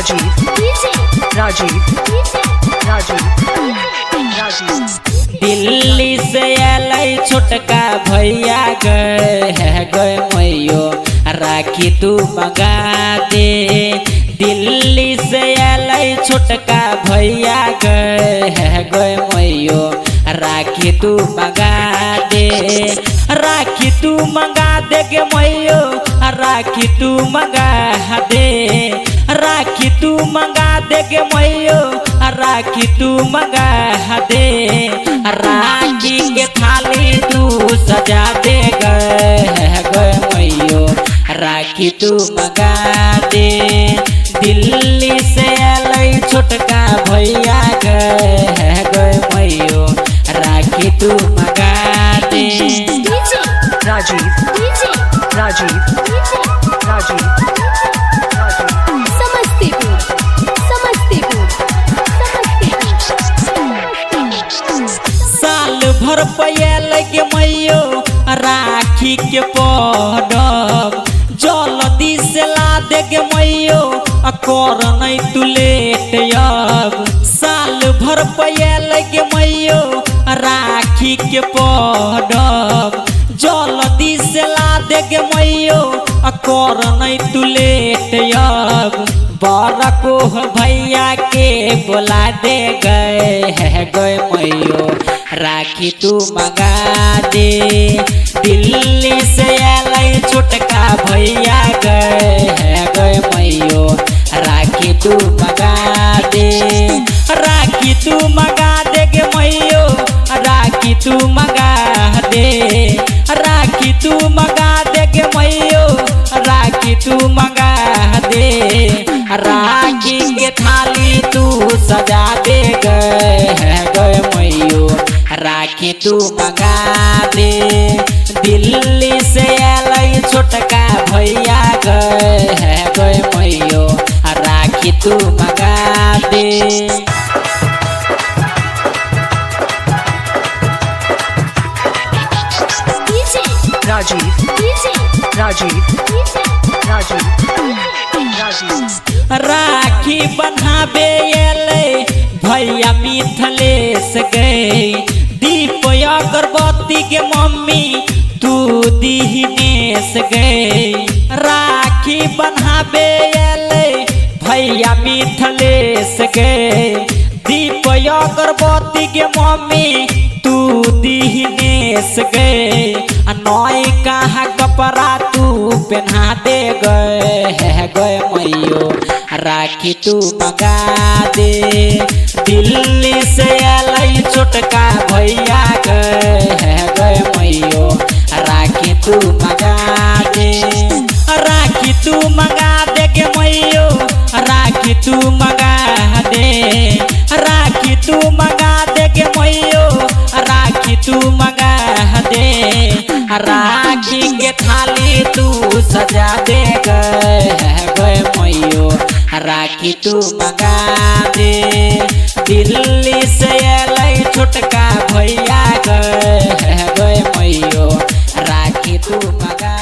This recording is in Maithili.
Rajiv Rajiv Rajiv Rajiv. Delhi से अलै छोटका भैया गए है गए मैयो राखी तू मंगा दे। दिल्ली से अलै छोटका भैया गए है गए मैयो राखी तू मंगा दे। राखी तू मंगा दे गे मैयो राखी तू मंगा दे। राखी तू मंगा दे गे मैयो राखी तू मंगा दे। राखी के थाली तू सजा दे गए गए मैयो राखी तू मंगा दे। दिल्ली से अलै छोटका भैया गए गए मैयो राखी तू मंगा दे। राजीव राजीव राजीव राजीव। समस्तीपुर समस्तीपुर समस्तीपुर। साल भर पयल के मैयो राखी के परब जल्दी से ला दे के मैयो कर नहीं तू लेट अब। साल भर पयल के मैयो राखी के परब जल्दी से ला दे के मैयो कर नहीं तू लेट अब। बड़को भैया के बोला दे गए है गए मैयो राखी तू मंगा दे। दिल्ली से अलै छोटका भैया गए है गए मैयो राखी तू मंगा दे। राखी तू मंगा दे गे मैयो राखी तू मंगा दे। राखी तू मंगा दे गे मैयो राखी तू मंगा दे। राखी के थाली तू सजा दे गए है गए मैयो राखी तू मंगा दे। दिल्ली से अलै छोटका भैया गए है गए मैयो राखी तू मंगा दे। राजीव राजीव राजीव राजीव। राखी बन्हाबे अलै भैया मिथलेश गए दीप अगरबत्ती के मम्मी तू दीनेश गए। राखी बन्हाबे अलै भैया मिथलेश गए दीप अगरबत्ती के मम्मी तू दीनेश गए। नई कहाँ कपड़ा तू पहना दे गए है गए मैयो राखी तू मंगा दे। दिल्ली से अलै छोटका भैया गए है गए मैयो राखी तू मंगा दे। राखी तू मंगा दे गे मैयो राखी तू मंगा दे। राखी तू मंगा दे गे मैयो राखी तू मंगा दे। राखी के थाली तू सजा दे गए है गए मैयो राखी तू मंगा दे। दिल्ली से अलै छोटका भैया गए है गए मैयो राखी तू मंगा